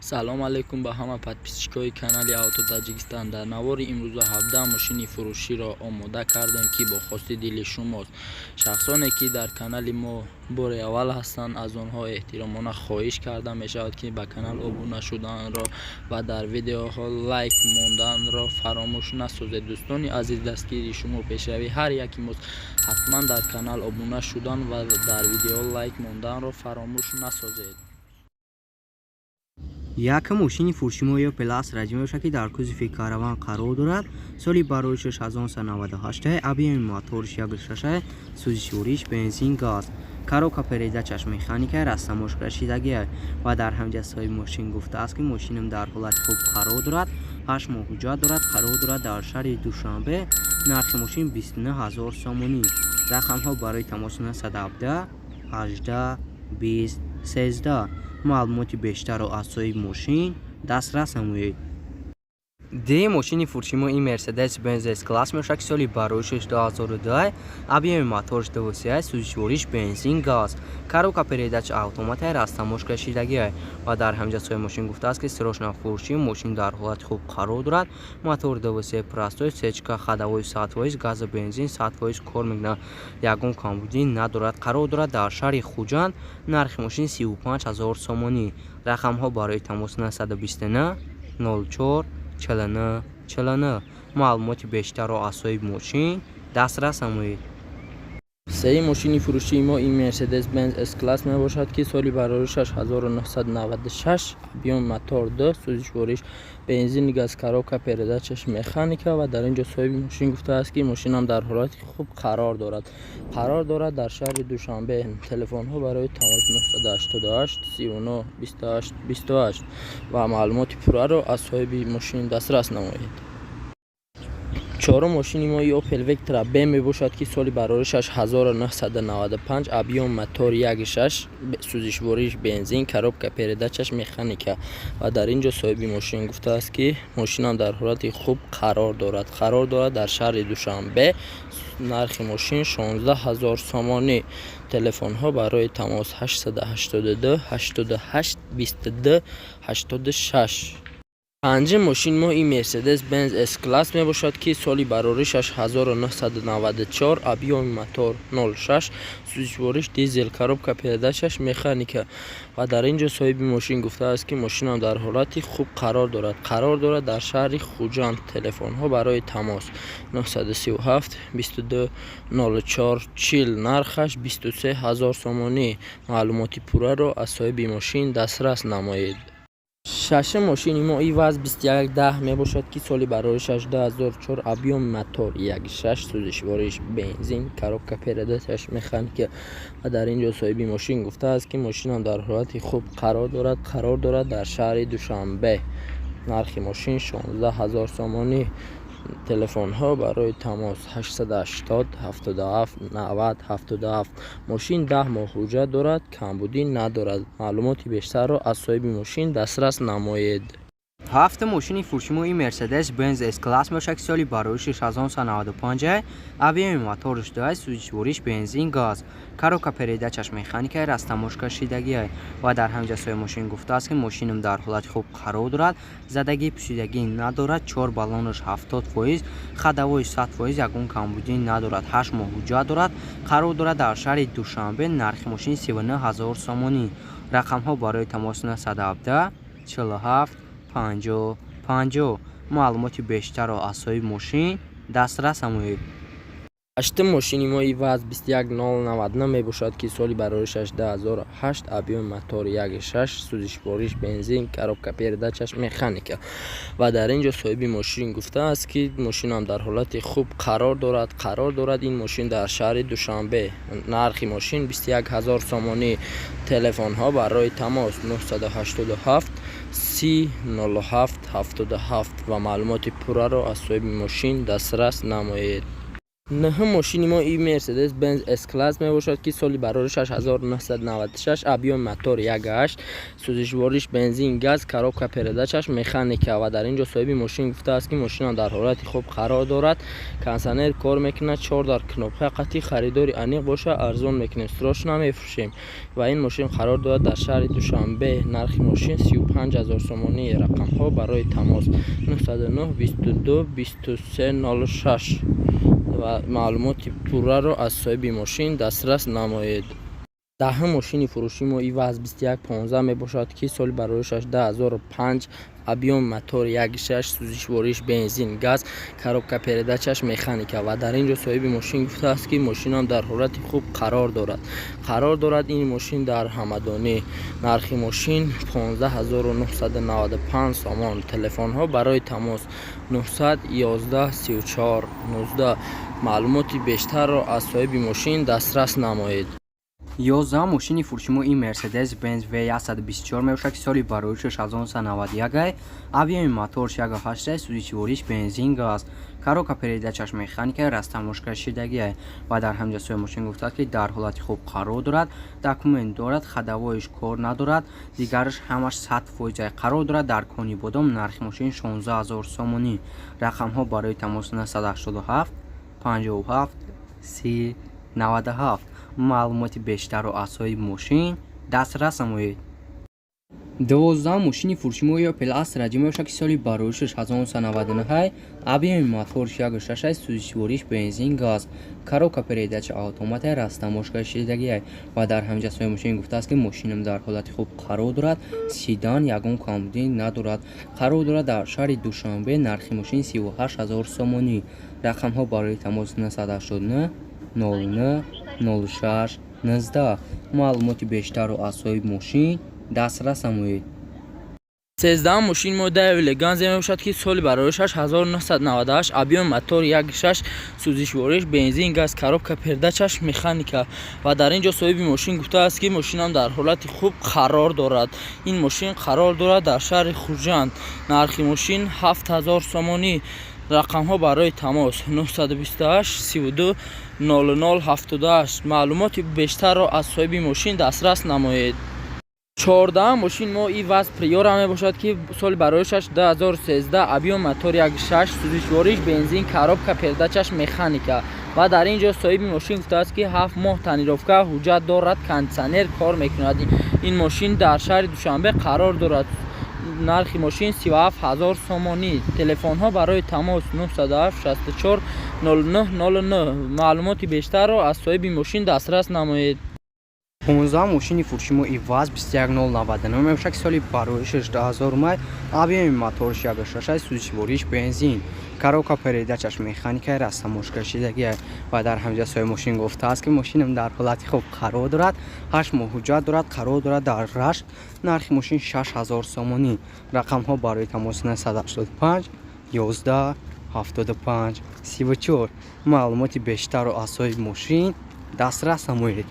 Салом алейкум ба ҳама подписчикои канали Авто Таҷикистон. Дар навори имрӯза 17 мошини фурӯширо омода кардем, ки бо хости дили шумост. Шахсоне, ки дар канали мо бори аввал ҳастанд, аз онҳо эҳтиромона хоҳиш карда мешавад, ки ба канал обуна шуданро ва дар видеоҳо лайк монданро фаромӯш насозед. Дӯстони азиз, дастгирии шумо пешравии ҳар яки мост. Ҳатман дар канал обуна шудан ва дар видео лайк монданро фаромӯш насозед. Якум мошини фурӯши мо Опел Астра мебошад, ки дар кузови Караван қарор дорад. Соли бароишаш 1998, объёми моториш 1,6, сӯзишвориш бензин, газ, коробка передачаш механика, растаможка шидагия. Ва дар ҳамҷа соҳиби мошин гуфтааст, ки мошинам дар ҳолати хуб қарор дорад, 8 моҳ ҳуҷҷат дорад, қарор дорад дар шаҳри Душанбе. Нархи мошин 29 ҳазор сомонӣ. Рақамҳо барои тамос 917 18 20 13. Маълумоти бештарро аз соҳиби мошин дастрас намоед. Дуюм мошини фурӯши мо ин Мерседес Бенз С класс мебошад, ки соли бароишаш 2002, объёми моториш 2,3, сӯзишвориш бензин, газ, коробка передач автомата, растаможка шидагия. Ва дар ҳамҷа соҳиби мошин гуфтааст, ки срочно фурӯшӣ, мошин дар ҳолати хуб қарор дорад, мотор 2,3 простой, сечка, ходовой 100%, газу бензин 100% кор мекунад, ягон камбудӣ надорад, қарор дорад дар шаҳри Хуҷанд. Нархи мошин 35 ҳазор сомонӣ. Рақамҳо барои тамос 929 04 49 49. Маълумоти бештарро аз соҳиби мошин дастрас намоед. Сеюм мошини фурӯшии мо ин Мерседес Бенз С класс мебошад, ки соли бароришаш 1996, объёми мотор 2, сӯзишвориш бензин, газ, коробка передачаш механика. Ва дар ин ҷо соҳиби мошин гуфтааст, ки мошинам дар ҳолати хуб қарор дорад, қарор дорад дар шаҳри Душанбе. Телефонҳо барои тамос 988 39 28 28 ва маълумоти пурраро аз соҳиби мошин дастрас намоед. Чорум мошини мо Opel Vectra B мебошад, ки соли бароришаш 1995, объём мотор 1,6, сӯзишвориш бензин, коробка передачаш механика. Ва дар ин ҷо соҳиби мошин гуфтааст, ки мошинам дар ҳолати хуб қарор дорад, қарор дорад дар шаҳри Душанбе. Нархи мошин 16 ҳазор сомонӣ. Телефонҳо барои тамос 882 88 22 86. Панҷум мошини мо ин Мерседес Бенз С класс мебошад, ки соли бароришаш 1994, объёми мотор 06, сӯзишвориш дизел, коробка передачаш механика. Ва дар ин ҷо соҳиби мошин гуфтааст, ки мошинам дар ҳолати хуб қарор дорад, қарор дорад дар шаҳри Хуҷанд. Телефонҳо барои тамос 937 22 04 40. Нархаш 23 ҳазор сомонӣ. Маълумоти пурраро аз соҳиби мошин дастрас намоед. Шашум мошини мо ВАЗ 2110 мебошад, ки соли бароришаш 2004, объёми мотор 1,6, сӯзишвориш бензин, коробка передачаш механика. Ва дар ин ҷо соҳиби мошин гуфтааст, ки мошинам дар ҳолати хуб қарор дорад, қарор дорад дар шаҳри Душанбе. Нархи мошин 16 ҳазор сомонӣ. Телефонҳо барои тамос 880 77 90 77. Мошин 10 моҳ ҳуҷҷат дорад, камбудӣ надорад. Маълумоти бештарро аз соҳиби мошин дастрас намоед. Ҳафтум мошини фурӯши мо ин Мерседес Бенз С класс мебошад, ки соли бароиши 1995, объёми моториш 2, сӯзишвориш бензин, газ, коробка передачаш механика, растаможка шидагиай. Ва дар ҳамин ҷо соҳиби мошин гуфтааст, ки мошинам дар ҳолати хуб қарор дорад, задагӣ, пӯсидагӣ надорад, чор баллонаш 70%, ходовой 100%, ягон камбудӣ надорад, 8 моҳ ҳуҷҷат дорад, қарор дорад дар шаҳри Душанбе. Нархи мошин 39 ҳазор сомонӣ. Рақамҳо барои тамос 917 47 50 50. Маълумоти бештарро аз соҳиби мошин дастрас намоед. Ҳаштум мошини мо ВАЗ 21099 мебошад, ки соли бароришаш 2008, объёми мотор 1,6, сӯзишвориш бензин, коробка передачаш механика. Ва дар ин ҷо соҳиби мошин гуфтааст, ки мошинам дар ҳолати хуб қарор дорад, қарор дорад ин мошин дар шаҳри Душанбе. Нархи мошин 21 ҳазор сомонӣ. Телефонҳо барои тамос 987 30 07 77 ва маълумоти пурраро аз соҳиби мошин дастрас намоед. Нӯҳум мошини мо и Мерседес Бенз С класс мебошад, ки соли бароришаш 1996, объёми мотор 1,8, сӯзишвориш бензин, газ, коробка передачаш механика. Ва дар ин ҷо соҳиби мошин гуфтааст, ки мошинам дар ҳолати хуб қарор дорад, кондитсионер кор мекунад, чор дар кнопка қатъи. Харидори аниқ боша, арзон мекунем, срочно мефурӯшем. Ва ин мошин қарор дорад дар шаҳри Душанбе. Нархи мошин 35 ҳазор сомонӣ. Рақамҳо барои тамос 909 22 23 06 ва маълумоти пурраро аз соҳиби мошин дастрас намоед. Даҳум мошини фурӯши мо и ВАЗ 2115 мебошад, ки соли бароришаш 2005, объёми мотор 1,6, сӯзишвориш бензин, газ, коробка передачаш механика. Ва дар ин ҷо соҳиби мошин гуфтааст, ки мошинам дар ҳолати хуб қарор дорад. Қарор дорад ин мошин дар Ҳамадонӣ. Нархи мошин 15 995 сомон. Телефонҳо барои тамос 911 34 19. Маълумоти бештарро аз соҳиби мошин дастрас намоед. 11 мошини фурӯши мо ин Мерседес Бенз В124 мебошад, ки соли бароришаш 1991, объёми моторш 1,8, сӯзишвориш бензин, газ, коробка передачаш механика, растаможка шидагия. Ва дар ҳамҷа соҳиби мошин гуфтааст, ки дар ҳолати хуб қарор дорад, документ дорад, ходовойш кор надорад, дигараш ҳамаш 100%. Қарор дорад дар Конибодом. Нархи мошин 16 ҳазор сомонӣ. Рақамҳо барои тамос 987 57 30 97. Маълумоти бештарро аз соҳиби мошин дастрас намоед. 12 мошини фурӯши мо Опел Астра мебошад, ки соли бароришаш 1999, объёми моторш 1,6, сӯзишвориш бензин, газ, коробка передача автомата, растаможка шидагия. Ва дар ҳамҷа соҳиби мошин гуфтааст, ки мошинам дар ҳолати хуб қарор дорад, седан, ягон камбудӣ надорад. Қарор дорад дар шаҳри Душанбе. Нархи мошин 38 ҳазор сомонӣ. Рақамҳо барои тамос 989 09 06 19. Маълумоти бештарро аз соҳиби мошин дастрас намоед. 13-ум мошини мо Даева Элеганзе мебошад, ки соли бароришаш 1998, объёми мотор 1,6, сӯзишвориш бензин, газ, коробка передачаш механика. Ва дар ин ҷо соҳиби мошин гуфтааст, ки мошинам дар ҳолати хуб қарор дорад. Ин мошин қарор дорад дар шаҳри Хуҷанд. Нархи мошин 7000 сомонӣ. Рақамҳо барои тамос 928 32 00 78. Маълумоти бештарро аз соҳиби мошин дастрас намоед. 14-ум мошин мо и ВАЗ Приора мебошад, ки соли бароришаш 2013, объём мотор 1,6, сӯзишвориш бензин, коробка передачаш механика. Ва дар ин ҷо соҳиби мошин гуфтааст, ки 7 моҳ тонировка, ҳуҷҷат дорад, кондитсионер кор мекунад. Ин мошин дар шаҳри Душанбе қарор дорад. Нархи мошин 37 ҳазор сомонӣ. Телефонҳо барои тамос 907 64 09 09. Маълумоти бештарро аз соҳиби мошин дастрас намоед. 15 мошини фурӯши мо и ВАЗ 21099 мебошад, ки соли бароришаш 2000 май, объёми моторш 1,6, сӯзишвориш бензин, коробка передачаш механика, растаможка шидагия. Ва дар ҳамҷа соҳиби мошин гуфтааст, ки мошинам дар ҳолати хуб қарор дорад, 8 моҳ ҳуҷҷат дорад. Қарор дорад дар Рашт. Нархи мошин 6000 сомонӣ. Рақамҳо барои тамос 985 11 75 34. Маълумоти бештарро аз соҳиби мошин дастрас намоед.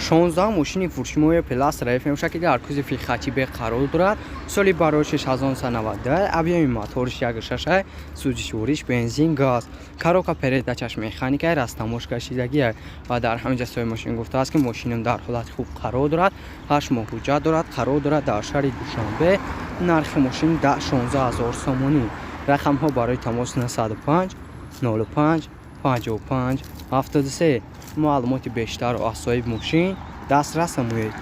16 мошини фурӯши мо Опел Астра Ф мебошад, ки дар кузови хати Б қарор дорад. Соли бароришаш 1992, объёми моторш 1,6, сӯзишвориш бензин, газ, коробка передачаш механика, растаможка шидагия. Ва дар ҳаминҷа соҳиби мошин гуфтааст, ки мошинам дар ҳолати хуб қарор дорад, 8 моҳ ҳуҷҷат дорад. Қарор дорад дар шаҳри Душанбе. Нархи мошин 16 ҳазор сомонӣ. Рақамҳо барои тамос 905 05 55 73. Маълумоти бештарро аз соҳиби мошин дастрас намоед.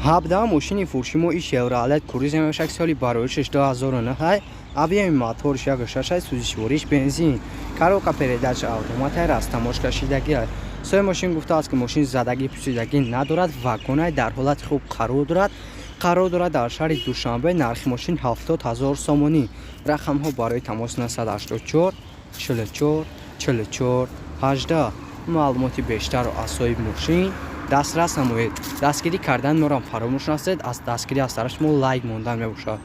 17 мошини фурӯши мо и Шевролет Круз мебошад, ки соли бароришаш 2009, объёми моторш 1,6, сӯзишвориш бензин, коробка передача автомата, растаможка шидагия. Соҳиби мошин гуфтааст, ки мошин задагӣ пусидагӣ надорад, вагонай, дар ҳолати хуб қарор дорад. Қарор дорад дар шаҳри Душанбе. Нархи мошин 70 ҳазор сомонӣ. Рақамҳо барои тамос 984 44 44 18. Маълумоти бештарро аз соҳиби мошин дастрас намоед. Дастгирӣ кардан моро фаромӯш насед. Аз дастгирӣ аз тарафи шумо лайк мондан мебошад.